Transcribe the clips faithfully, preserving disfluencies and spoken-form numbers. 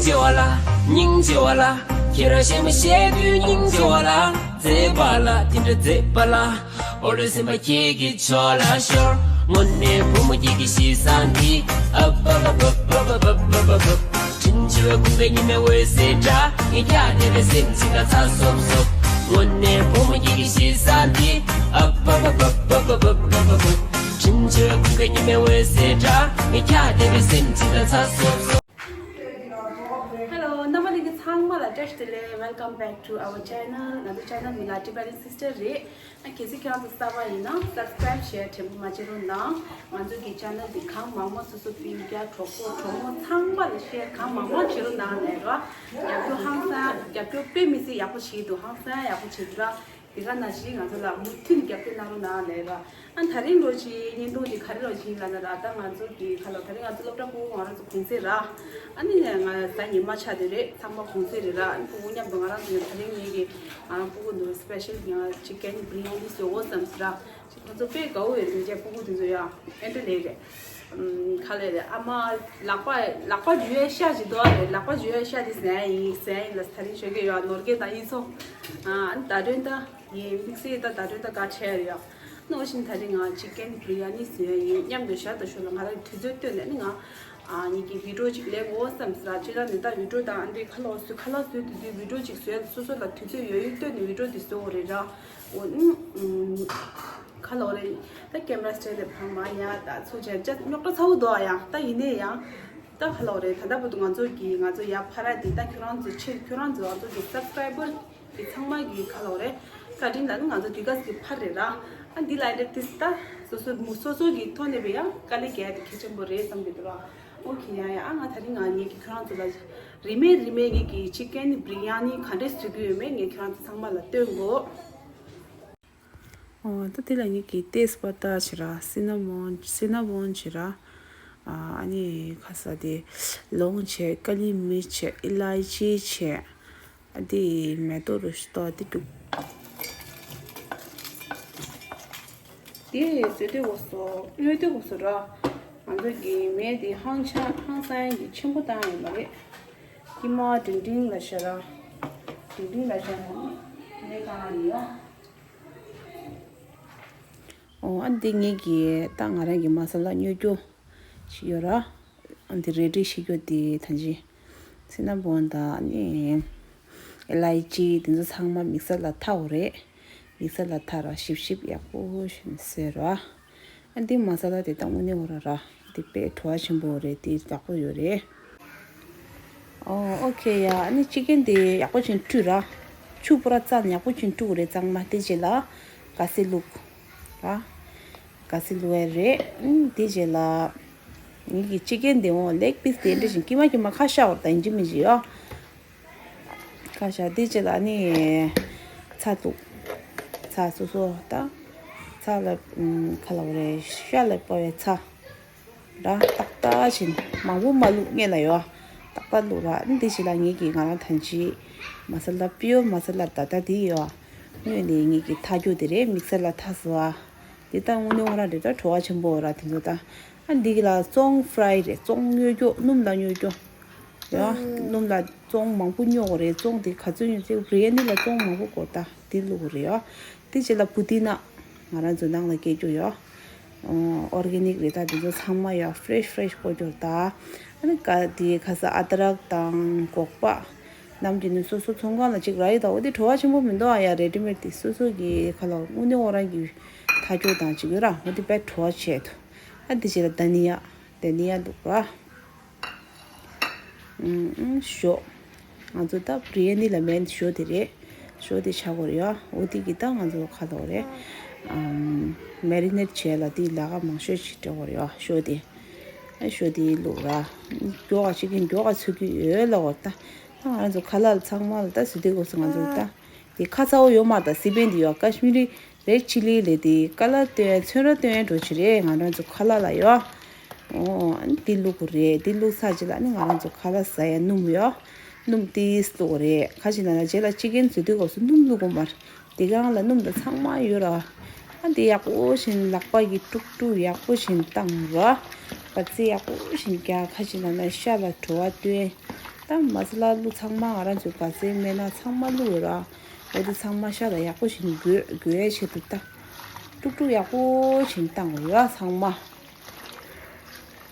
ཆེ་བ་ལ། སྙིང་རྗེ་བ་ལ། ཁྱེད་རང་གཞན་མ་བཤད་དུས་སྙིང་རྗེ་བ་ལ། མཛེས་པ་ལ་དེ་འདྲ་མཛེས་པ་ལ། འོ་ལོ་སེམས་པ་ཁྱེད་ཀྱི་ཕྱོགས་ལ་ཤོར། དངོས་གནས་བུ་མོ་ཁྱེད་ཀྱི་གཤིས་བཟང་འདི། ཨབ་ཨབ་ཨབ། དྲིན་ཆེ་བའི་ཁུངས་དཀར་ཉི་མའི་འོད་ཟེར་འདྲ། ངས་ཁྱེད་བལྟས་པས་སེམས་ཅིག་ལ་ཚ་སོབ་སོབ། དངོས་གནས་བུ་མོ་ཁྱེད་ཀྱི་གཤིས་བཟང་འདི། ཨབ་ཨབ་ཨབ། དྲིན་ཆེ་བའི་ཁུངས་དཀར་ཉི་མའི་འོད་ཟེར་འདྲ། ངས་ཁྱེད་བལྟས་པས་སེམས་ཅིག་ལ་ཚ་སོབ་སོབ། Hello, རྣམ་པ་ལྷན་རྒྱས་ཚང་མ་ལ་བཀྲ་ཤིས་བདེ་ལེགས། Welcome back to our channel. ང་ཚོ་channel མིང་ལ་Tibetan Sister རེད། ཨ་གལ་སྲིད་ཁྱེད་རང་ཚོ་གསར་པ་ཡིན་ན་subscribe share དྲན་པ་མ་བརྗེད་རོགས་གནང་། ང་ཚོ་གི་channel འདི་གང་མང་མང་སོ་སོ་སྤུན་ཀྱག་གྲོགས་པོ་གྲོགས་མོ་ཚང་མ་ལ་share གང་མང་མང་བྱེད་རོགས་གནང་ལབ་ར། རྒྱབ་སྐྱོར་ཧང་སང་རྒྱབ་སྐྱོར་དཔེ་མི་སྲིད་ཡག་པོ་བྱེད་འདུག་ཧང་སང་ཡག་པོ་བྱེད་འདུག་ར། དེ་ག་ནང་བཞིན་ང་ཚོ་ལ་མུ་མཐུད་རྒྱབ་སྐྱོར་གནང་རོགས་གནང་ལབ་ར། ཨ་ད་རིང་ལོ་གཅིག་བརྙན་ཐུང་འདི་ག་རེ་ལོ་གཅིག་ལབ་ན་ར། ད་ང་ཚོ་གི་ཁ་ལོ་ད་རིང་ང་ཚོ་སློབ་གྲྭ་ཕྲུ་གུ་ང་རང་ཚོ་གུང་སེང་ར། ཨ་ནི་ང་གཟའ་ཉི་མ་ཆགས་བསྡད་རེད། ཚང་མ་གུང་སེང་རེད་ར། ཨ་ནི་ཕྲུ་གུ་མཉམ་དུ་ང་རང་ཚོ་ད་རིང་ངེད་ཀྱི་ང་རང་ཕྲུ་གུ་འདུག special ང་chicken biryani བཟོ་དགོས་བསམ་སི་ར། ཁོ་ཚོ་དཔེ་དགའ་བོ་ཡོད་རེད། ངེད་ཀྱི་ཕྲུ་གུ་དེ་ཚོ་ཡ་ཨེ་འདྲ་ལས་རེད། ཨམ། ག་ལེ་རེད། ཨ་མ་ལག་པ་ལག་པ་འཇུ་ཡའི་ཤ་ཞིག་འདུག་ཨ་རེད། ལག་པ་འཇུ་ཡའི་ཤ་དེ་ཟན་ཡིན་ཟན་ཡིན་ལ་ད་རིང་ཞོགས་ཀས་ཡོད་ནོར་གེ་དང་ཡིན་སོང་། ཨ་ནི་ཟླ་སྒྲོན་ད་ཡིན་དམིགས་བསལ་ད་ཟླ་སྒྲོན་ད་དགའ་བྲལ་ཡོད། ནོ་བཞིན་ད་རིང་ང་chicken biryani བཟོས་ཡིན། མཉམ་དུ་ཞར་དུ་ཞོགས་ལ་ང་རང་དུས་ཚོད་བཏོན་ནས་ནི་ང་ཨ་ངེད་ཀྱི་video ཅིག་ལས་དགོས་བསམ་སི་ར། ཅི་ལ་ནི་ད་video དང་ཨ་འདྲའི་ཁ་ལོ་བཟོས་ཁ་ལག་བཟོས་དུས་དུས་video ཅིག་བཟོས། སོ་སོ་ལ་དུས་ཚོད་ཡོད་ཡོད་བཏོན་ནས་video དེ་བཟོ་དགོས་རེད་ར། འོ་ཨུམ། ཁ་ལོ་རེད། ད་camera stand དེ་བང་མ་ཡ་ད་ཚོ་ཅན་ཅ་རྙོག་དྲ་ཚ་བོ་འདུག་ཨ། ཡ་ད་ཡིན་ནའི་ཡང་ད་ཁ་ལོ་རེད། ད་ལྟ་བར་དུ་ང་ཚོ་གི་ང་ཚོ་ཡ་ཕ་ར་དེ་ད་ཁྱོད་རང་ཚོ་ཆེད་ཁྱོད་རང་ཚོ་ང་ཚོ་གི་subscriber དེ་ཚང་མ་གི་ཁ་ལོ་རེད། བཀའ་དྲིན་ལ་ནི་ང་ཚོ་དུས་སྐབས་ཀྱི་ཕར་རེད་ར། ཨ་འདི་ལ་འདྲ་དེ་ད་སོ་སོ་མུ་སོ་སོ་གི་ཐོག་ནས་བས་ཡང་དཀའ་ལས་རྒྱག་དེ་གལ་ཆེན་པོ་རེད་བསམ་གི་འདུག་ར། ཨོ་ཁེ་ཡ་ཡ། ཨ་ང་ད་རིང་ང་ངེད་ཀྱི་ཁྱོད་རང་ཚོ་ལ་རིན་མེད་རིན་མེད་ངེད་ཀྱི་chicken biryani ག་འདྲས་བཟོ་གི་ཡོད་མེད་ངས་ཁྱོད་རང་ཚོ་ཚང་མ་ལ་སྟོན་དགོས། ཨོ་ད་དེ་ལ་ངེད་ཀྱི་ཏེས་པ་ཏ་བྱེད་ར། སི་ན་མོན་སི་ན་མོན་བྱེད་ར། ཨ་ནི་ཁ་ས་དེ་ལོང་བྱེད། ཀ་ལི་མིར་བྱེད། ཨི་ལའི་ཅི་བྱེད། ཨ་དེ་མེ་ཏོག་རུ་ཞིག་ཏོ་དེ་དྲུག་དེ་བཟོས་དུས་འོ་སོ་སྔོན་དུས་འོ་སོ་ར། ང་ཚོ་གི་མེ་དེ་ཧང་ཆ་ཧང་སང་གི་ཆེན་པོ་བཏང་ཡོད་མ་རེད། ཀི་མ་འབྲིང་འབྲིང་ལ་ཤ་ར། འབྲིང་འབྲིང་ལ་ཤ་ར་ནི་དེ་ནས་བཏང་ཡོད། ཨོ་ཨ་འདི་ངེད་ཀྱི་ད་ང་རང་གི་མ་ས་ལ་ཉོ་རྒྱུ་ཞིག་ཡོད་ར། ཨ་འདི་རེ་ཌི་ཤི་རྒྱུ་དེ་ད་ཅི་སི་ན་མོན་དང་ནི་ཨེ་ལའི་ཅི་དེ་ཚོ་ཚང་མ་མིག་སར་ལ་འཐག་དགོས་རེད། མིག་སར་ལ་འཐག་ར་ཞིབ་ཞིབ་ཡག་པོ་ཞིག་བཟོས་ར། ཨ་འདི་མ་ས་ལ་དེ་ད་དངོས་གནས་འོ་ར་ར། འདི་དཔེ་བྲོ་བ་ཆེན་པོ་རེད། དེ་ཡག་པོ་ཡོད་རེད། ཨོ་ཨོ་ཁེ་ཡ། ཨ་ནི་ཅི་ཀན་དེ་ཡག་པོ་ཅིག་བཀྲུས་ར། ཆུ་པུ་ར་བཙལ་ནས་ཡག་པོ་ཅིག་བཀྲུ་དགོས་རེད་ཚང་མ། དེ་རྗེས་ལ་ག་སི་བླུགས་ར། ག་སི་བླུགས་ཡ་རེད། ཨུམ། དེ་རྗེས་ལ་ངེད་ཀྱི་ཅི་ཀན་དེ་འོ་ལེག་པིས་དེ་འདྲ་ཞིག་ཀི་མ་ཀི་མ་ཁ་ཤ་བར་དང་ཡིན་གཅིག་མིན་གཅིག་ཡོ། ཁ་ཤ་དེ་རྗེས་ལ་ཨ་ནི་ཚྭ་བླུགས། ཚྭ་སོ་སོ་ད་ཚྭ་ལ་ཨུམ་ཁ་ལ་བ་རེད། ཤ་ལ་སྤོ་བའི་ཚྭ། ར་ཏག་ཏག་བྱིན། མང་པོ་མ་བླུགས་སྔོན་ལ་ཡོ། ཏག་ཏག་བླུགས་ར། འདི་ཞིག་ལ་ངེད་ཀྱི་ང་རང་ཐང་ཅི་མ་ས་ལ་པིའོར་མ་ས་ལ་ད་ལྟ་འདི་ཡོ། སྔོན་ནས་ངེད་ཀྱི་འཐག་རྒྱུ་དེ་རེད། མིག་སར་ལ་འཐག་སོ་ཨ། འདི་ལྟ་དངོས་གནས་ཁོ་རང་རེད་ད་བྲོ་བ་ཆེན་པོ་ར་དེ་ཚོ་ད། ཨ་འདི་གི་ལ་བཙོང་ཕྲའི་རེད། བཙོང་སྨྱོ་རྒྱུ་སྣུམ་ལ་སྨྱོ་རྒྱུ། ཡ། སྣུམ་ལ་བཙོང་མང་པོ་སྨྱོ་དགོས་རེད། བཙོང་དེ་ག་ཚོད་སྨྱོ་ཚེ་བི་རི་ཡ་ནི་ལ་བཙོང་མང་པོ་དགོས་ད་དེ་བླུགས་དགོས་རེད་ཡ། དེ་རྗེས་ལ་པུ་ཏི་ན། ང་རང་ཚོ་ནང་ལ་སྐྱེས་རྒྱུ་ཡོད། ཨོ་ཨོར་གེ་ནིག་རེད་ད། དེ་ཚོ་ཚང་མ་ཡོད། ཕྲེཤ་ཕྲེཤ་སྤོ་རྒྱུ་རེད་ད། ཨ་ནི་ཀ་དེ་ཁ་ས་ཨ་དྲག་དང་སྒོག་པ་རྣམས་ཀྱི་ནི་སོ་སོ་ཚོང་ཁང་ལ་ཅིག་རག་ཡོད་ད། འོ་དེ་བྲོ་བ་ཆེན་པོ་མི་འདུག་ཨ། ཡ་རེ་ཌི་མེཌ་དེ་སོ་སོ་གི་ཁ་ལ་དངོས་གནས་ཁོ་རང་གི་འཐག་རྒྱུ་དང་ཅིག་ཡོད་ར། འོ་དེ་དཔེ་བྲོ་བ་ཆེ་འདུག་ཨ་དེ་རྗེས་ལ་དྷ་ནི་ཡ། དྷ་ནི་ཡ་བླུགས་ར། ཨུམ་ཨུམ་ཞོ། ང་ཚོ་ད་བི་རི་ཡ་ནི་ལ་མེན་ཞོ་དེ་རེད། ཞོ་དེ་ཆགས་དགོས་རེད་ཡ། འོ་དེ་གི་ད་ང་ཚོ་ཁ་དོག་རེད། ཨམ་མེ་རི་ནེཊ་བྱས་ལ་དེ་ལ་ཀ་མང་ཤོས་ཤིག་སྤྲད་དགོས་རེད་ཡ། ཞོ་དེ། ཨ་ཞོ་དེ་བླུགས་ར། མགྱོགས་ཀ་ཅིག་གིན་མགྱོགས་ཀ་ཚོད་ཀྱི་ཡོད་ལ་འོ་ད། ད་ང་ཚོ་ཁ་ལག་ཚང་མ་ལ་ད་ཟི་དེ་གོ་སོང་ང་ཚོ་ད། དེ་ཁ་ཚ་བོ་ཡོད་མ་ད་སི་པན་དེ་ཡོད། ཀ་ཤི་མི་རི་རེད་ཆི་ལི་ལེ་དེ་ཀ་ལ་སྟོན་ཚོན་ར་སྟོན་འགྲོ་ཆི་རེད། ང་རང་ཚོ་ཁ་ལག་ལ་ཡོད། ཨོ་ཨ་ནི་དེ་བླུགས་དགོས་རེད། དེ་བླུགས་ཚར་རྗེས་ལ་ཨ་ནི་ང་རང་ཚོ་ཁ་ལག་ཟ་ཡ་སྣུམ་ཡོད། སྣུམ་ཏིས་བླུགས་དགོས་རེད། ཁ་ཅིག་ན་ན་རྗེས་ལ་ཅི་ཀན་བཟོས་དུས་སྐབས་སུ་སྣུམ་བླུགས་དགོས་མ་རེད། དེ་གང་ལ་སྣུམ་དང་ཚང་མ་ཡོད་ར། ཨ་དེ་ཡག་པོ་བཞིན་ལག་པ་གི་དཀྲུག་དཀྲུག་ཡག་པོ་བཞིན་བཏང་ར། བ་ཙེ་ཡག་པོ་བཞིན་རྒྱག་ཁ་ཅིག་ན་ན་ཤ་ལ་བྲོ་བ་བཏོན། ད་ ད་མ་ས་ལ་བླུགས་ཚང་མ། ང་རང་ཚོའི་ག་ཚོད་སྨན་སྣ་ཚང་མ་བླུགས་ཡོད་ར། འོ་དེ་ཚང་མ་ཤ་དང་ཡག་པོ་ཞིག་འགུལ་འགུལ་ཡས་ཆེད་དུ་ད། དཀྲུག་དཀྲུག་ཡག་པོ་ཞིག་བཏང་དགོས་ར་ཚང་མ།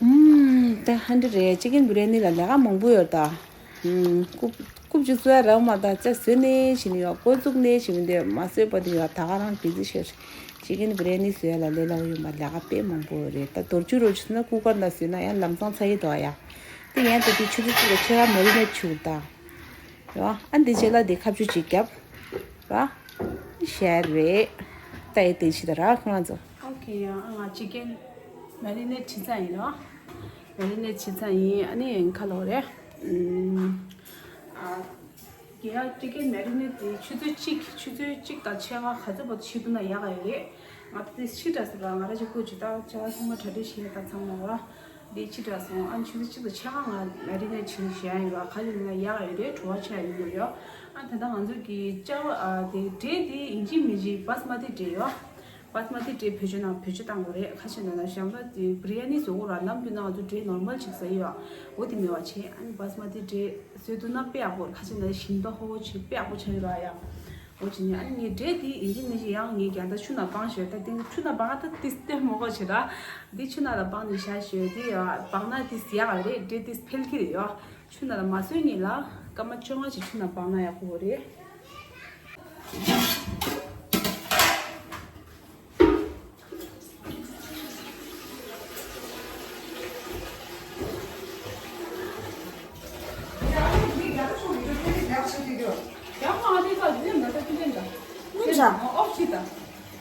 ཨུམ། ད་ཧན་འདྲ་རེད། ཅི་ཀན་བི་རི་ཡ་ནི་ལ་ལས་ཀ་མང་པོ་ཡོད་ད། ཨུམ། རྐུབ་རྐུབ་ཅིག་བཟོ་ཡ་རག་མ་ད་ཅ་བཟོས་ནས་བྱིན་ཡོད། འགོ་བཙུགས་ནས་བྱིན་མི་འདོད་མ་བཟོས་པ་དེ་ཡོད། ད་ག་རང་བི་ཟི་ཤེར། ཅི་ཀན་བི་རི་ཡ་ནི་བཟོ་ཡ་ལ་ལས་སླ་པོ་ཡོད་མ། ལས་ཀ་དཔེ་མང་པོ་ཡོད་རེད། ད་དོར་ཆུ་རོ་ཆུ་ན་ཀུ་ཀར་ན་བཟོས་ན་ཡང་ལམ་སང་ཚ་ཡི་དོ་ཡ། དེ་ཡན་དེ་དུས་ཆུ་ཚོད་གཅིག་ལ་ཁྱེད་རང་མེ་རི་ནེ་ཊི་བྱུག་ད། ར། ཨ་འདི་རྗེས་ལ་འདི་ཁ་ཆུ་ཅིག་བརྒྱབ། ར། ཤར་རེད། ད་ཡི་དེ་ཕྱི་ད་ར་ཁོ་རང་ཚོ། ཨོ་ཁེ་ཡ། ཨ་ང་ཅི་ཀན་མེ་རི་ནེ་ཊི་བྱས་ཚར་ཡིན་ར། མེ་རི་ནེ་ཊི་བྱས་ཚར་ཡིན། ཨ་ནི་ཁ་ལོ་རེད། ཨུམ། ཨ། གི་ཡ་ཅི་ཀན་མེ་རི་ནེ་ཊི་དེ་ཆུ་ཚོད་གཅིག་ཆུ་ཚོད་གཅིག་དང་ཕྱེད་ཀ་ག་ཚོད་བར་དུ་ཕྱིན་ཐུབ་ན་ཡག་ག་ཡོད་རེད། ང་ད་དེ་ཕྱི་དྲགས་སོང་ར། ང་ར་ཅིག་སྐུ་ཅིག་ད་ཆ་ཚང་མ་གྲ་སྒྲིག་བྱས་ད་ཚང་མ་ར། འདི་ཕྱི་དྲགས་སོང་། ཨ་ནི་ཆུ་ཚོད་གཅིག་དང་ཕྱེད་ཀ་ང་མེ་རི་ནེ་ཊི་བྱས་ཡིན་ར། ག་ཡིན་ན་ཡག་ཡོད་རེད། བྲོ་བ་ཆེ་ཡིན་དགོས་ཡོད། ཨ་ད་ལྟ་ང་ཚོ་གི་ཅ་ཨ་དེ་འབྲས་དེ་ཡིན་གཅིག་མིན་གཅིག་བྷ་སི་མ་ཏི་འབྲས་ཡོད། བྷ་སི་མ་ཏི་འབྲས་བེད་སྤྱོད་ནང་བེད་སྤྱོད་བཏང་དགོས་རེད། ཁ་ཤས་ན་ན་གཞན་པ་དེ་བི་རི་ཡ་ནི་བཟོ་དགོས་ར། ནམ་རྒྱུན་ན་ང་ཚོ་འབྲས་ནོར་མལ་ཅིག་ཟ་ཡི་ཡོད། འོ་དེ་མེད་པ་བྱས། ཨ་ནི་བྷ་སི་མ་ཏི་འབྲས་བཟོས་ཐུབ་ན་དཔེ་ཡག་པོ་རེད། ཁ་ཤས་ན་ཞིམ་པ་ཧོ་ཧོ་བྱས་དཔེ་ཡག་པོ་ཆགས་ཡོད་ར་ཡ། འོ་བྱས་ནས་ཨ་ནི་ངས་འབྲས་དེ་ཡིན་གཅིག་མིན་གཅིག་ཡང་ངས་རྒྱ་ད་ཆུ་ནང་སྦངས་ཞོར། ད་དེ་ཆུ་ནང་སྦངས་ད་དེ་སྟོན་མོ་གོ་བྱེད་ར། འདི་ཆུ་ནང་ལ་སྦངས་ནས་བཞག་ཞོར་དེ་ཡ་སྦངས་ན་དེ་ཡག་རེད། འབྲས་དེ་འཕེལ་གི་རེད་ཡ། ཆུ་ནང་ལ་མ་བཟོས་སྔོན་ལ་སྐར་མ་བཅོ་ལྔ་ཅིག་ཆུ་ནང་སྦངས་ན་ཡག་པོ་རེད།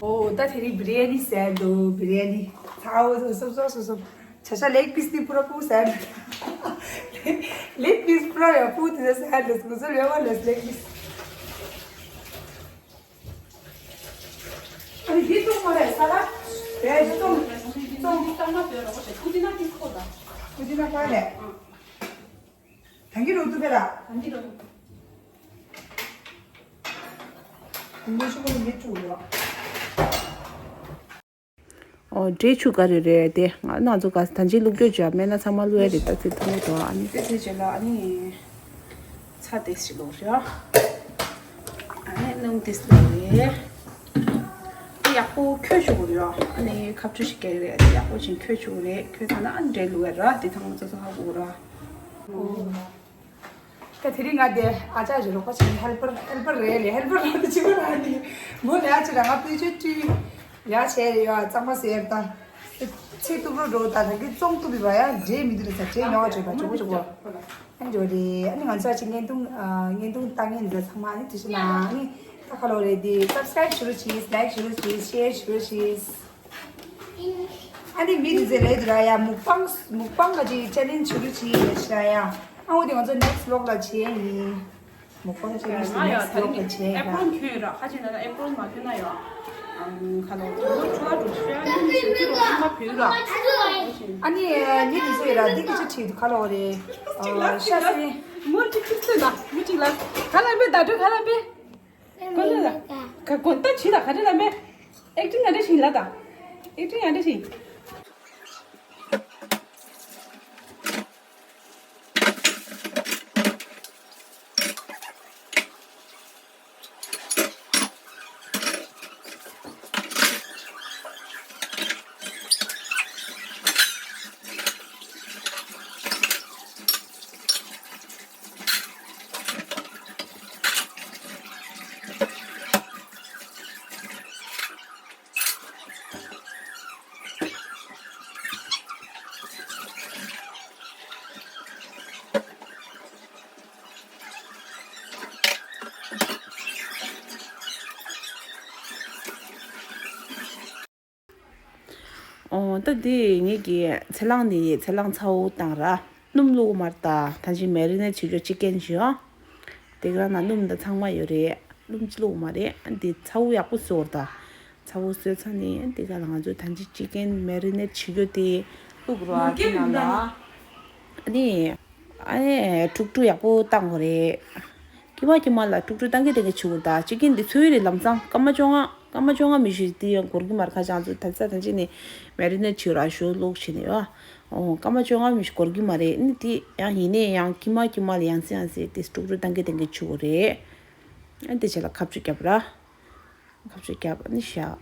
ཨོ་ད་དེ་རིང་བི་རི་ཡ་ནི་ཟས་འདུག་བི་རི་ཡ་ནི། ཚ་བོ་སོབ་སོབ་སོབ་སོབ། ཆ་ཆ་ལེག་པིས་ནི་པུ་ར་པུ་ཟེར། ལེག་པིས་པུ་ར་ཡ་པུ་དེ་ཟེར་ལེག་པིས། ང་ཚོ་རེ་བ་ལེག་པིས། ཨ་ནི་འདི་བཙོང་མ་རེད་ས་ལ། རེད་འདི་བཙོང་། བཙོང་། ཀུ་དི་ན་ཏིས་ཁོ་ད། ཀུ་དི་ན་ཁོ་རེད། ད་གི་རུ་ཏུ་བེ་ར། ད་གི་རུ། ཀུ་མུ་ཤུ་མུ་ནི་ཆུ་ཡོད། ཨོ་འབྲས་ཆུ་ག་རེ་རེད་དེ། ང་ང་ཚོ་ག་ད་ཅི་བླུགས་རྒྱུ་བྱ་སྨན་སྣ་ཚང་མ་བླུགས་ཡ་རེད། ད་ཚེ་ཐུང་ངུ་དོ། ཨ་ནི་དེ་ཚེ་རྗེས་ལ་ཨ་ནི་ཚྭ་ཏོག་ཙམ་བླུགས་རེད། ཨ་ནི་སྣུམ་ཏོག་ཙམ་བླུགས་རེད། དེ་ཡག་པོ་འཁྱུད་བཅུག་དགོས་རེད། ཨ་ནི་ཁ་བཅུ་ཞིག་བཀལ་རེད། དེ་ཡག་པོ་ཞིག་འཁྱུད་བཅུག་རེད། འཁྱུད་ཚར་ན་ཨ་ནི་འབྲས་བླུགས་ཡ་ར། དེ་ཚང་མ་ཚོ་ཚོ་ཧ་གོ་ར། ད་དེ་རིང་ང་དེ་ཨ་ཅག་ཞིག་རོགས་པ་བྱེད་ཧེལ་པར་ཧེལ་པར་རེད་ལེ། ཧེལ་པར་རོགས་པ་བྱེད་པ་ར་ནི། མོ་ལ་ཅི་ར་ང་པེ་ཅོ་ཏུ་ཡ་བྱས་རེད་ཡ། གཙང་མ་ཟེར་ད། ཚེ་སྟུབ་རོ་འགྲོ་ད་ད་གི་བཙོང་སྟུབ་པའི་བ་ཡ་འབྲས་མི་འདུག་རེད་ས། འབྲས་ཉོ་བ་བྱེད་པ་ཇོ་བོ་ཇོ་བོ། ཨ་ཇོ་རེད། ཨ་ནི་ང་ཚོ་ཅི་བརྙན་ཐུང་ཨ་བརྙན་ཐུང་ལྟ་མཁན་འདི་ཚང་མ་ཨ་ནི་དུས་ཚོད་ནང་ཨ་ནི་ད་ཁ་ལོ་རེད་དེ་སབ་སི་ཀ་རེབ་ཞུ་རོགས་བྱེད། ལའིག་ཞུ་རོགས་བྱེད། ཤེར་ཞུ་རོགས་བྱེད། ཨ་ནི་མི་དེ་ཚོས་ལས་དེ་ར་ཡ་མུག་པང་མུག་པང་ག་ཅིག་ཆེ་ལེན་ཇི་ཞུ་རུ་ཅིག་ཡོད་ཤ་ཡ། ཨ་འོ་དེ་ང་ཚོ་ནེག་སི་ཝི་ལོག་ལ་བྱེད་ཡིན། མུག་པང་ཆེ་ལེན་ཇི་ནེག་སི་ཝི་ལོག་ལ་བྱེད་ཡིན་ར། ཨེ་པོན་ཁྱོད་ར་ཁ་ཅིག་ན་ཨེ་པོན་མ་ཁྱོད་ན་ཡོད། ཨམ་ཁ་ལོ་ཁོ་ཁྲོ་ཁྲོ་ཤ་ཡ་ནི་ཞིག་ཅི་རོ་ཁ་བུ་ར། ཨ་ནི་མི་དེ་ཚོས་ར་འདི་གི་ཅི་བྲིས་འདུག་ཁ་ལོ་རེ། ཤ་སི་མོ་ཅིག་ཅིག་ཟེར་ན་མི་ཅིག་ལ་ཁ་ལ་མེ་ད་དུ་ཁ་ལ་མེ། གོ་ལ་ལ། ག་གོ་ད་ཆི་ད་ག་རེ་ལ་མེ། ཨེག་ཊིང་ཡང་འདྲ་ཞིག་ལ་ད། ཨེག་ཊིང་ཡང་འདྲ་ཞིག་ཨོ་ད་འདི་ངེད་ཀྱི་ཚལ་སླང་ནི་ཚལ་སླང་ཚ་བོ་བཏང་ར། སྣུམ་བླུགས་མར་ད་ད་ཅི་མེ་རི་ནེ་ཊི་བྱེད་རྒྱུ་ཅི་ཀན་ཞུ། དེ་ག་ན་སྣུམ་ད་ཚང་མ་ཡོད་རེད། སྣུམ་ཅི་བླུགས་མ་རེད། འདི་ཚ་བོ་ཡག་པོ་བཟོ་ར་ད། ཚ་བོ་བཟོས་ཚར་ནས་དེ་ག་ལ་ང་ཚོས་ད་ཅི་ཅི་ཀན་མེ་རི་ནེ་ཊི་བྱེད་རྒྱུ་དེ་བླུགས་ར། དེ་ནང་ལ་ཨ་ནི་ཨ་ནི་དཀྲུག་དཀྲུག་ཡག་པོ་བཏང་དགོས་རེད། ཀྱི་མ་ཀྱི་མ་ལ་དཀྲུག་དཀྲུག་བཏང་གི་བཏང་གི་བྱེད་དགོས་ར་ད། ཅི་ཀན་འདི་ཚོའི་རེད། ལམ་སང་སྐར་མ་བཅོ་ལྔ། སྐར་མ་བཅོ་ལྔ་མི་ཤེས་དེ་ཡང་འགོར་གི་མ་རེད། ཁ་བྱང་ཚོ་ད་ས་ཐམས་ཅད་ནས་མེ་རི་ནེཊ་བྱེད་ར་ཞོ་ལོག་བྱེད་ནས་ཡོད། ཨོ་སྐར་མ་བཅོ་ལྔ་མི་ཤེས་འགོར་གི་མ་རེད། ནི་དེ་ཡང་ཡིན་ནས་ཡང་ཀི་མ་ཀི་མ་ལ་ཡང་སེ་ཡང་སེ་དེ་སྤྲུག་སྤྲུག་བཏང་གི་བཏང་གི་བྱེད་དགོས་རེད། ཨ་དེ་བྱས་ལ་ཁ་བཅུ་རྒྱབ་ར། ཁ་བཅུ་རྒྱབ་ནི་བཞག་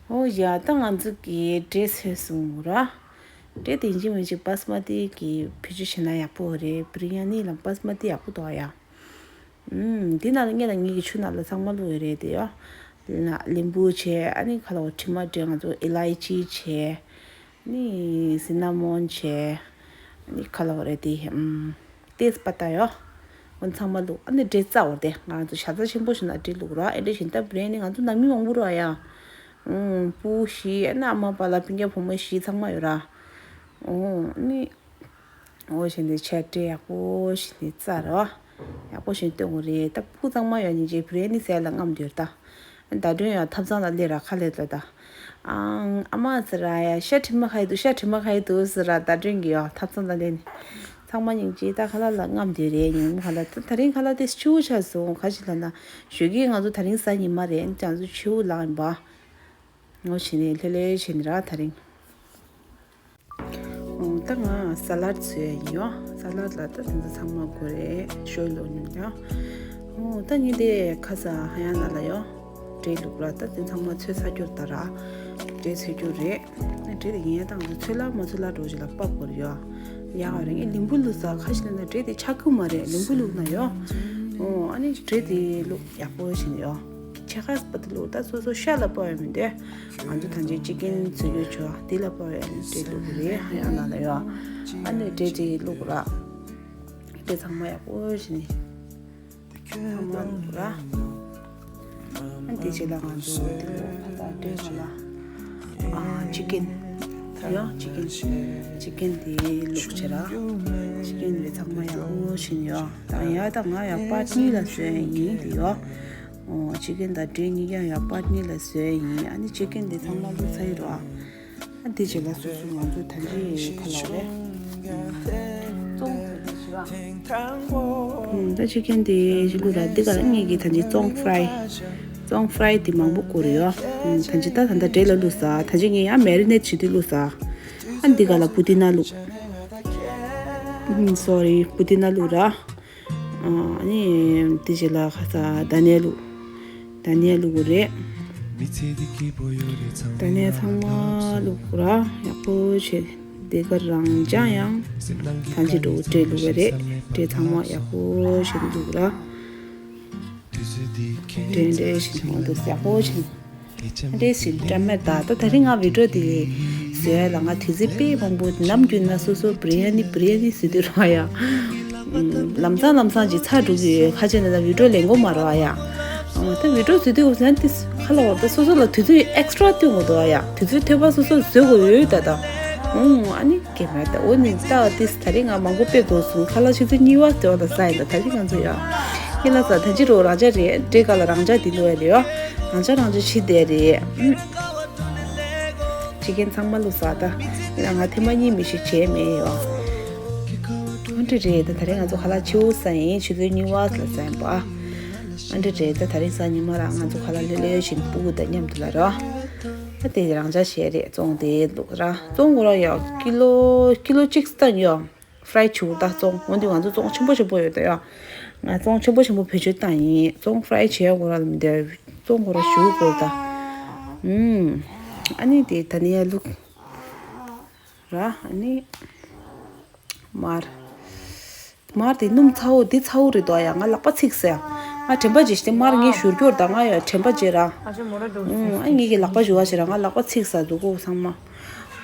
ཨོ་ཡ་ད་ང་ཚོ་གི་འབྲས་ཚོས་སོང་ར། འབྲས་དེ་ཡིན་གཅིག་མིན་གཅིག་པཱ་སི་མ་ཏི་གི་བེད་སྤྱོད་བྱེད་ན་ཡག་པོ་རེད། བི་རི་ཡ་ནི་ལ་པཱ་སི་མ་ཏི་ཡག་པོ་འདུག་ཡ། ཨུམ། འདི་ནང་ལ་ངེད་ལ་ངེད་ཀྱི་ཆུ་ནང་ལ་ཚང་མ་བླུགས་ཡོད་རེད་དེ་ཡོ། ལ་ལིམ་བུ་བྱས། ཨ་ནི་ཁ་ལོ་དྲི་མ་འདྲེ་ང་ཚོ་ཨི་ལའི་ཅི་བྱས། ཨ་ནི་སི་ན་མོན་བྱས། ཨ་ནི་ཁ་ལོ་རེད་དེ་ཨུམ། ཏེས་པ་ཏ་ཡོ། འོན་ཚང་མ་བླུགས། ཨ་ནི་འདྲེ་རྩ་བར་དེ་ང་ཚོ་ཤ་ཚ་ཆེན་པོ་ཞིག་ན་འདྲེ་བླུགས་ར། ཨེ་འདྲེ་བཞིན་ད་བི་རེ་ནི་ང་ཚོ་ནང་མི་མང་པོ་ར་ཡ། ཨུམ། སྤུ་བཞི། ཨ་ནི་ཨ་མ་པ་ལ་སྤུན་ཀྱག་བུ་མོ་བཞི་ཚང་མ་ཡོད་ར། ཨོ་ནི། འོ་བྱས་ནས་ཆ་སྤྲད་ཡག་པོ་བྱས་ནས་བཙལ་རོགས། ཡག་པོ་བྱས་ནས་སྟོན་དགོས་རེད། ད་སྤུ་གཙང་མ་ཡོད་ནི་རྗེས་བུ་རེ་ནི་ཟས་ལ་རྔམ་འདོད་ད། ཟླ་སྒྲོན་ཡང་ཐབ་ཚང་ལ་སླེབས་ར་ཁ་ལས་ལ་ད། ཨང་ཨ་མ་ཟེར་ར་ཡ་ཤ་དྲི་མ་ཁ་ཡི་འདུག་ཤ་དྲི་མ་ཁ་ཡི་འདུག་ཟེར་ར་ཟླ་སྒྲོན་གྱི་ཡོ་ཐབ་ཚང་ལ་སླེབས་ནས། ཚང་མ་སྙིང་རྗེ་ད་ཁ་ལ་ལ་རྔམ་འདོད་རེད། ཉིན་མོ་ཁ་ལ་ད་ད་རིང་ཁ་ལ་དེ་ཆུ་བོ་ཆགས་སོང་ག་ཞིག་ལ་ན་ཞོགས་ཀས་ང་ཚོ་ད་རིང་ས་ཉི་མ་རེད། ཅང་ཚོ་ཆུ་བོ་ལངས་ཡིན་པ། ངོ་བྱས་ནས་ལྷོད་ལྷོད་བྱས་ནས་ར་ད་རིང་། ཨོ་ད་ང་ས་ལད་བཟོས་ཡིན་ཡོ། ས་ལད་ལ་ད་དེ་ཚོ་ཚང་མ་དགོས་རེད། ཞོ་ལོ་ཉུང་ཡ། ཨོ་ད་ཉིན་དེ་ཁ་ས་ཧ་ཡང་ན་ལ་ཡོ། འབྲས་ལུག་ར་ད་དེ་ཚང་མ་ཚོས་ཚ་སྐྱོར་ད་ར། འབྲས་ཚོས་སྐྱོར་རེད། ཨ་འབྲས་དེ་ཡིན་ཡ་ད་ང་ཚོ་ཚོས་ལ་མ་ཚོས་ལ་འགྲོ་ཞིག་ལ་ཕབ་དགོས་རེད་ཡོ། ཡ་རེད་ངས་ལིམ་བུ་ལུག་ས་ཁ་ཤས་ན་འབྲས་དེ་ཆགས་ཀྱི་མ་རེད། ལིམ་བུ་ལུག་ན་ཡོ། ཨོ་ཨ་ནི་འབྲས་དེ་ལུག་ཡག་པོ་བྱས་ནས་ཡོ། ཆེ་ཁ་སྤ་ཏི་ལུག་ད་སོ་སོ་ཤ་ལ་ཕབ་ཡ་མི་འདུག་ང་ཚོ་ཐང་ཆེན་ཅི་ཀན་བཟོ་རྒྱུ་ཆོ་དེ་ལ་ཕབ་ཡ་ནི་འབྲས་ལུག་རེད། ཧ་ཡང་ན་ལ་ཡོ། ཨ་ནི་འབྲས་དེ་ལུག་ར། འབྲས་ཚང་མ་ཡག་པོ་བྱས་ནས་ཚང་མ་ལུག་ར། ཨ་དེ་རྗེས་ལ་ང་ཚོ་དེ་ལོ་ད་ལྟ་འབྲས་ཁ་ལ། ཨ་ཅི་ཀན། ཡོ་ཅི་ཀན། ཅི་ཀན་དེ་ལུག་བྱས་ར། ཅི་ཀན་དེ་ཚང་མ་ཡག་པོ་བྱས་ནས་ཡོ། ད་ཡ་ད་ང་ཡ་པར་གཉིས་ལ་བཟོས་ཡིན་དེ་ཡོ། ཨོ་ཅི་ཀན་དང་འབྲས་གཉིས་ཀྱང་ཡ་པར་གཉིས་ལ་བཟོས་ཡིན། ཨ་ནི་ཅི་ཀན་དེ་ཚང་མ་ལུག་ཚ་ཡི་རོ། ཨ་དེ་རྗེས་ལ་སོ་སོ་ང་ཚོ་ད་ཅི་ཁ་ལ་རེད། ཙོང་ཟེར་དེ་ཞིག་ར། ད་ཅི་ཀན་དེ་ཞིག་ལུག་ར་འདི་ག་ངེད་ཀྱི་ད་ཅི་ཙོང་ཧྥ་རའི། ཙོང་ཧྥ་རའི་དེ་མང་པོ་བསྐོར་ཡོད། ད་ཅི་ད་ད་ད་འབྲས་ལ་ལུག་ས། ད་ཅི་ངས་ཡང་མེ་རི་ནེཊ་བྱེད་དུས་ལུག་ས། ཨ་འདི་ག་ལ་པུ་ཏི་ན་ལུག་སོ་རི་པུ་ཏི་ན་ལུག་ར། ཨ་ནི་དེ་རྗེས་ལ་ཁ་ས་ད་ནས་ལུག་ད་ནས་ལུག་རེད། ད་ནས་ཚང་མ་ལུག་ར་ཡག་པོ་བྱས། དེ་ག་རང་ཅང་ཡང་ཐང་ཅི་འགྲོ་འབྲས་ལུག་རེད། འབྲས་ཚང་མ་ཡག་པོ་བྱས་ལུག་ར། འབྲས་འབྲས་བཞིན་འོང་འདུག་ཡག་པོ་བྱས། འདྲེ་ཞིག་འདྲ་མེད་ད། ད་ད་རིང་ང་བི་ཌིའོ་དེ་བཟོས་ལ་ང་དུས་ཚོད་དཔེ་མང་པོ་ནམ་རྒྱུན་ན་སོ་སོ་བི་རི་ཡ་ནི་བི་རི་ཡ་ནི་ཟེར་དུས་ར་ཡ། ལམ་སང་ལམ་སང་ཅིག་ཚར་འགྲོ་གི་ཡོད། ཁ་ཆེ་ན་ད་བི་ཌིའོ་ལེན་གོ་མ་ར་ཡ། ད་བི་ཌིའོ་བཟོས་དུས་འོ་ཟན་ཏིས་ཁ་ལ་བར་ད་སོ་སོ་ལ་དུས་ཚོད་ཨེག་སི་ཊ་ར་སྟོན་དགོས་འདུག་ཡ། དུས་ཚོད་ཐོས་པ་སོ་སོ་བཟོས་དགོས་ཡོད་ད་ད། ཨུང་ཨ་ནི་ཀེ་མ་ད་འོ་ནི་ད་ཏིས་ད་རིང་ང་མང་པོ་དཔེ་དགོས་སོང་ཁ་ལ་ཆུ་ཚོད་གཉིས་པ་ཟེར་བ་ད་ས་ཡིན་ད། ད་རིང་ང་ཚོ་ཡ། ཡིན་ལ་ས་ད་ཅི་རོ་རང་ཅག་རེད་འདྲེ་ག་ལ་རང་ཅག་དེ་ལོ་ཡ་རེད་ཡ། རང་ཅག་རང་ཅག་ཕྱི་བསྡད་རེད། ཨུམ། ཅི་ཀན་ཚང་མ་ལོ་ས་ད། ཡིན་ལ་ང་ཐེངས་མ་གཉིས་མི་ཞིག་བྱས་མེད་ཡོ། འོ་འདྲ་རེད་ད། ད་རེས་ང་ཚོ་ཁ་ལག་ཕྱི་པོ་ཟ་ཡིན་ཆུ་ཚོད་གཉིས་པ་ལ་ཟ་ཡིན་པ། འོ་འདྲ་རེད་ད། ད་རེས་གཟའ་ཉི་མ་ར་ང་ཚོ་ཁ་ལག་ལྷོད་ལྷོད་བཞིན་སྤུ་གུ་དང་མཉམ་དུ་ལ་ར། ད་དེ་རང་ཅག་བྱས་རེད་བཙོང་དེ་ལུག་ར་བཙོང་དགོས་ར་ཡོ་ཀི་ལོ་ཀི་ལོ་གཅིག་སྟོན་ཡོ། ཧྥ་རའི་བྱུག་ད་བཙོང་འོན་ཏེ་ང་ཚོ་བཙོང་ཆེན་པོ་ཆེན་པོ་ཡོད་ད་ཡ། ང་བཙོང་ཆེན་པོ་ཆེན་པོ་བེད་སྤྱོད་བཏང་ཡིན་བཙོང་ཧྥ་རའི་བྱས་དགོས་ར་ལ་མི་འདོད་བཙོང་དགོས་ར་བཞུགས་དགོས་ད། ཨུམ། ཨ་ནི་དེ་ད་ནི་ཡ་ལུག་ར་ཨ་ནི་མར། མར་དེ་སྣུམ་ཚ་བོ་འདི་ཚ་བོ་རེད་དོ་ཡ། ང་ལག་པ་ཚིག་ས་ཡ། ང་དྲན་པ་བརྗེད་ཤི་དེ་མར་ངས་བཞུར་རྒྱུར་ད་ང་ཡ་དྲན་པ་བརྗེད་ར། ཨ་ངས་ཀྱི་ལག་པ་བཞུ་བ་བྱེད་ར་ང་ལག་པ་ཚིག་ས་འདུག་གོ་ཚང་མ།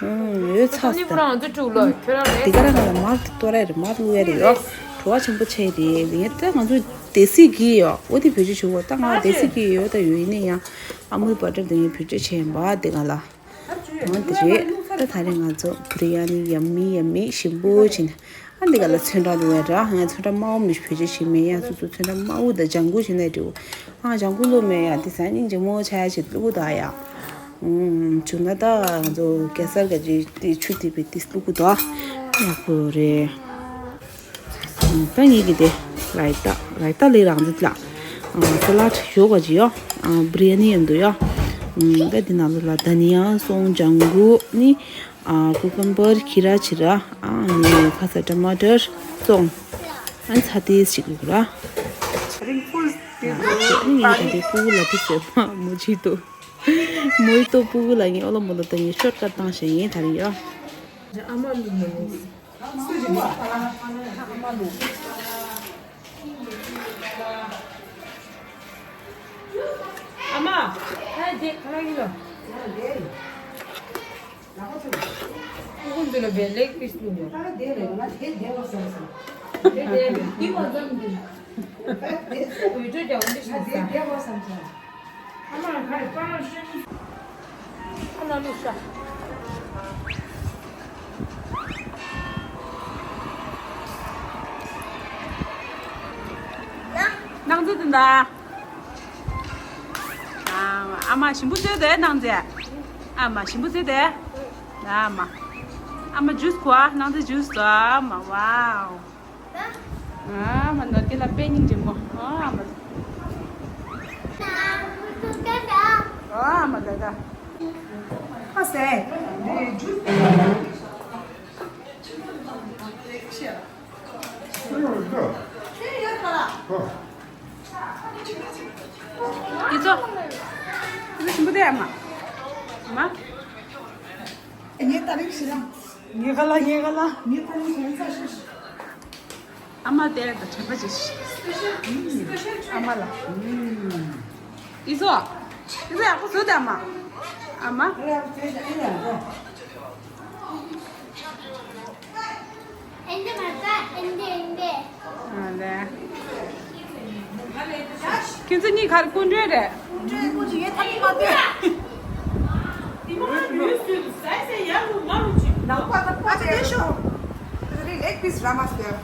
ཨུམ། ཡོད་ཚ་ས། འདི་ག་རང་ང་ལ་མར་དེ་གཏོར་ཡ་རེད་མར་བླུག་ཡ་རེད་ཡོ། བྲོ་བ་ཆེན་པོ་ཆེ་རེད་ཡིན་ད་ང་ཚོ་དེ་སི་གི་ཡོ་འོ་དེ་བེད་སྤྱོད་བྱེད་དགོས་ད་ང་དེ་སི་གི་ཡོད་ད་ཡོད་ཡིན་ན་ཡང་ཨ་མོའི་བ་ཏྲ་དེ་ངས་བེད་སྤྱོད་བྱས་ཡིན་པ་དེ་ག་ལ། འོ་དེ་རེད་ད། ད་རེས་ང་ཚོ་བི་རི་ཡ་ནི་ཡ་མི་ཡ་མི་ཞིམ་པོ་བྱིན། ཨ་འདི་ག་ལ་ཚོན་ཁྲ་བླུགས་ཡ་ར་ང་ཚོན་ཁྲ་དམར་པོ་མི་བེད་སྤྱོད་བྱེད་མེད་ཡ། སོ་སོ་ཚོན་ཁྲ་དམར་པོ་དང་ལྗང་གུ་བྱིན་ན་འགྲིག་ཨ་ལྗང་གུ་བླུགས་མེད་ཡ་དེ་ས་སྙིང་རྗེ་མོ་ཆགས་ཡ་ཞིག་བླུགས་ད་ཡ། ཨུམ། བྱུང་ན་ད་ང་ཚོ་གེ་སར་ག་ཅིག་དེ་ཆུ་དེ་བི་དེ་བླུགས་ད་ཡག་པོ་རེད། ད་ངེད་ཀྱི་དེ་རའི་ཏ་རའི་ཏ་ལས་རང་འཛིན་ལ། ཨ་ས་ལད་ཞོགས་པ་ཅིག་ཡོད། ཨ་བི་རི་ཡ་ནི་ཡོད་འདུག་ཡོད། ཨམ་ད་འདི་ནང་ལོགས་ལ་དྷ་ནི་ཡ་སོང་། ལྗང་གུ་ནི། ཨ་ཀུ་ཀམ་བར། ཁི་ར་ཕི་ར། ཨ་ནི་ཁ་ས་ཊ་མ་ཊར་སོང་། ཨ་ནི་ཚ་ཏིས་ཅིག་ཡོད་ར། རིང་པོ་ཨ་ནི་ངས་ད་ལྟའི་ཕྲུ་གུ་ལ་ཏིས་ཟེར་མ་མོ་ཅི་ཏོ། མོ་ཨི་ཏོ་ཕྲུ་གུ་ལ་ངས་ཨོ་ལོ་མོ་ལོ་ད་ངས་ཤོར་ཀ་ཊི་བཏང་བཞག་ཡིན་ད་རིང་ཡོད། ཨ་མ་ལུ་མོ། ཨ་མ། ཨ་དེ་ཁ་ལག་ཡིན་ལ། ཁོ་ཁོ་ཚོ་ལ་བའི་ལེག་པིས་བླུགས་ཡོད། དེ་དེ་བ་ཙམ་གྱིས། ཨ་མ་ག་རེ་པ་ལ་ཤོད། ཁ་ལག་བླུགས་ཤག་སྣང་ཚུལ་དེ་འདྲ། ཨ་མ་ཞིམ་པོ་བཟོས་ཏེ་སྣང་ཚེ། ཨ་མ་ཞིམ་པོ་བཟོས་ཏེ། ཨ་མ། ཨ་མ་ཇུས་གོ་ཨ། སྣང་ཚེ་ཇུས་དོ། ཨ་མ་ཝའོ། ཨ་མ་ནོར་གྱི་ལ་དཔེ་སྙིང་རྗེ་མོ། ཨ་མ། ཨ་མ་ད་ད། ཨ་སེ། ཡི་ཚོ། ཡི་ཚོ་ཞིམ་པོ་དེ་ཨ་མ། ཨ་མ། ངའི་ཏ་རིག་ཤི་ར། ངའི་ག་ལ་ངའི་ག་ལ། ངའི་ཏ་རིག་ཤི་ར་ས་ཤི་ཤི། ཨ་མ་དེ་ད་དྲན་པ་ཅི་ཤི། ཨ་མ་ལ། ཡི་ཚོ། ཡི་ཚོ་ཡག་པོ་བཟོས་དེ་ཨ་མ། ཨ་མ། ཨེ་འདི་མ་ཟ། ཨེ་འདི་ཨེ་འདི། ཨ་ལེ། ཁྱེད་ཚོ་གཉིས་ག་རེ་སྐུ་མགྲོན་རེད། སྐུ་མགྲོན་སྐུ་མགྲོན་ཡོད་ཐབས་མ་ལྟོས། ནག་པ་ནག་པ་དེ་ཤོག་ལེག་པིས་ར་མ་ཟེར།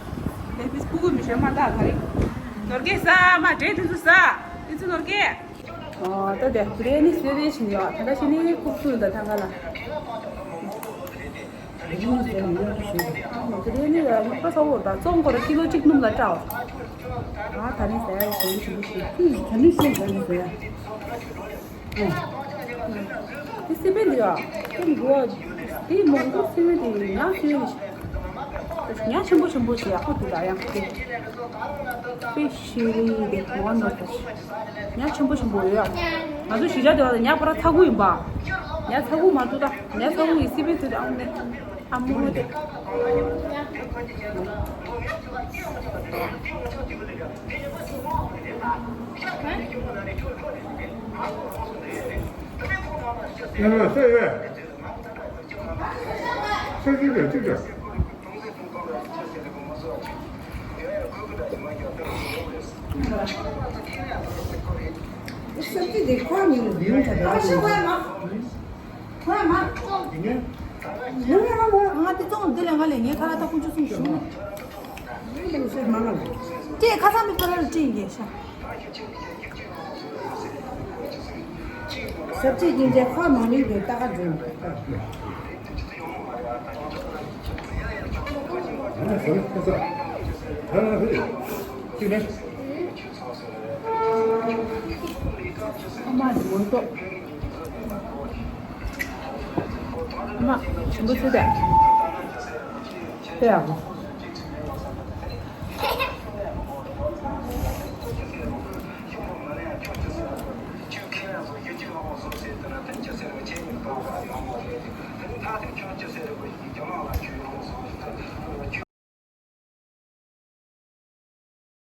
ལེག་པིས་སྤུ་གུ་མི་ཤོད་མ་ད་ག་རེ། ནོར་གེ་ཟ་མ་འདྲེ་དེ་ཚོ་ཟ། དེ་ཚོ་ནོར་གེ། ཨོ་ད་དེ་བི་རི་ཡ་ནི་བཟོས་རེ་བཞིན་ཡོད། ད་ལྟ་ཞིག་ནི་ཁུག་ཚུལ་དང་ཐང་ག་ལ། ཨ་མ་དེ་རིང་ནི་ཡ་ཡོད་པ་ས་འོ་ད་བཙོང་སྐོར་ཀི་ལོ་གཅིག་སྣུམ་ལ་སྤྲད། ཨ་ད་ནི་ཟ་ཡ་ཞིམ་པོ་ཞིམ་པོ་ཞིག་ད་ནི་ཤེས་ཟ་ནི་ཟ་ཡ། ཨ་དེ་སི་པན་འདི་ཡ་དེ་མི་འདུག་ཨ། དེ་མོང་གོ་སི་པན་དེ་ཉག་སི་པན་ཞིག་ཉག་ཆེན་པོ་ཆེན་པོ་ཞིག་ཡག་པོ་འདུག་ད་ཡང་དེ་དཔེ་ཤེས་རིག་དེ་མོ་ནོར་ད་ཞིག་ཉག་ཆེན་པོ་ཆེན་པོ་ཡོད་ཡ། ང་ཚོ་གཞིས་ཆགས་དེ་བ་དང་ཉག་པ་ར་ཚ་གུ་ཡིན་པ། ཉག་ཚ་གུ་མ་འདུག་ད་ཉག་ཚ་གུ་ཡི་སི་པན་དེ་ཨ་མོ་ནས་ཨ་མོ་དེ། ཡ་ལ་སེ་ཡ། སེ་ཅི་རེད་ཅི་རེད། སེ་ཅི་དེ་ཁོ་ཉིད་ལ་ཡོང་ཐལ་ཨ་ཤི་ཝ་མ། ཁོ་ཡ་མ། ཡིན་ངེས། ཡིན་ངེས་མ་ངོ་ང་དེ་ཙོང་དེ་ལས་ང་ལས་ངའི་ཁ་ལ་ཏོག་ཀུན་ཆུ་སུམ་ཞུ། ལྟེ་ཁ་སང་མི་ཕ་ར་ལ་སྤྲད་ཡིན་གྱི་ཤ། ཟབ་ཅིག་ཡིན་ཚེ་ཁོ་མང་མིན་དུ་ལྟ་ག་འཛུལ། ཨ་མ་འདི་མོ་ཏོ། ཨ་མ་ཞིམ་པོ་ཚོད་དེ། དེ་ཡག་པོ།